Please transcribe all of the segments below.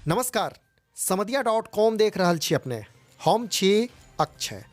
नमस्कार, समदिया dot com देख रहल छी अपने। हम छी अक्षय।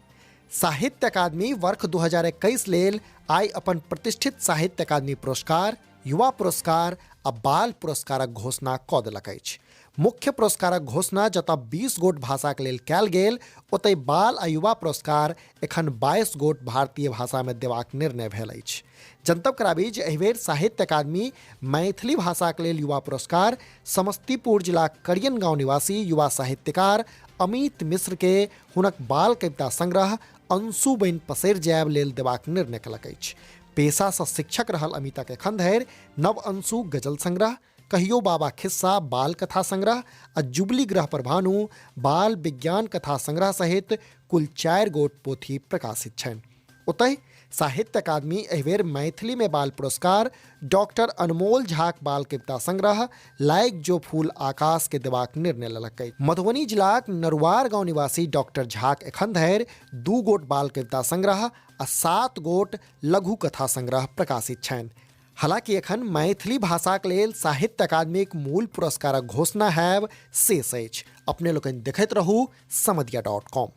साहित्य अकादमी वर्ष 2021 लेल आइ अपन प्रतिष्ठित साहित्य अकादमी पुरस्कार, युवा पुरस्कार आ बाल पुरस्कारक घोषणा कऽ देलक अछि। मुख्य पुरस्कारक घोषणा जतऽ 20 गोट भाषाक लेल कयल गेल, ओतहि बाल आ युवा पुरस्कार एखन 22 गोट भारतीय भाषामे देबाक निर्णय भेल अछि। जनतब कराबी जे एहिबेर साहित्य अकादमी मैथिली भाषाक लेल युवा पुरस्कार समस्तीपुर जिलाक करियन गांव निवासी युवा साहित्यकार अमित मिश्र के हुनक बाल कविता संग्रह अंशु बनि पसरि जायब लेल देबाक निर्णय कलक अछि। पेशासँ शिक्षक रहल अमितक एखन धरि नव अंशु गजल संग्रह, कहियो बाबा खिस्सा बाल कथा संग्रह आ जुबली ग्रह पर भानु बाल विज्ञान कथा संग्रह सहित कुल 4 गोट पोथी प्रकाशित छनि। ओतहि साहित्य अकादमी एहिबेर मैथिलीमे बाल पुरस्कार डॉक्टर अनमोल झाक बाल कविता संग्रह लाइक जो फूल आकाश के देबाक निर्णय लेलक अछि। मधुबनी जिलाक नरुआर गांव निवासी डॉक्टर झाक एखन धरि 2 गोट बाल कविता संग्रह आ 7 गोट लघु कथा संग्रह प्रकाशित छनि। हालांकि एखन मैथिली भाषाक लेल साहित्य अकादमीक मूल पुरस्कारक घोषणा हैब शेष अछि। अपने लोकनि देखैत रहू समदिया डॉट कॉम।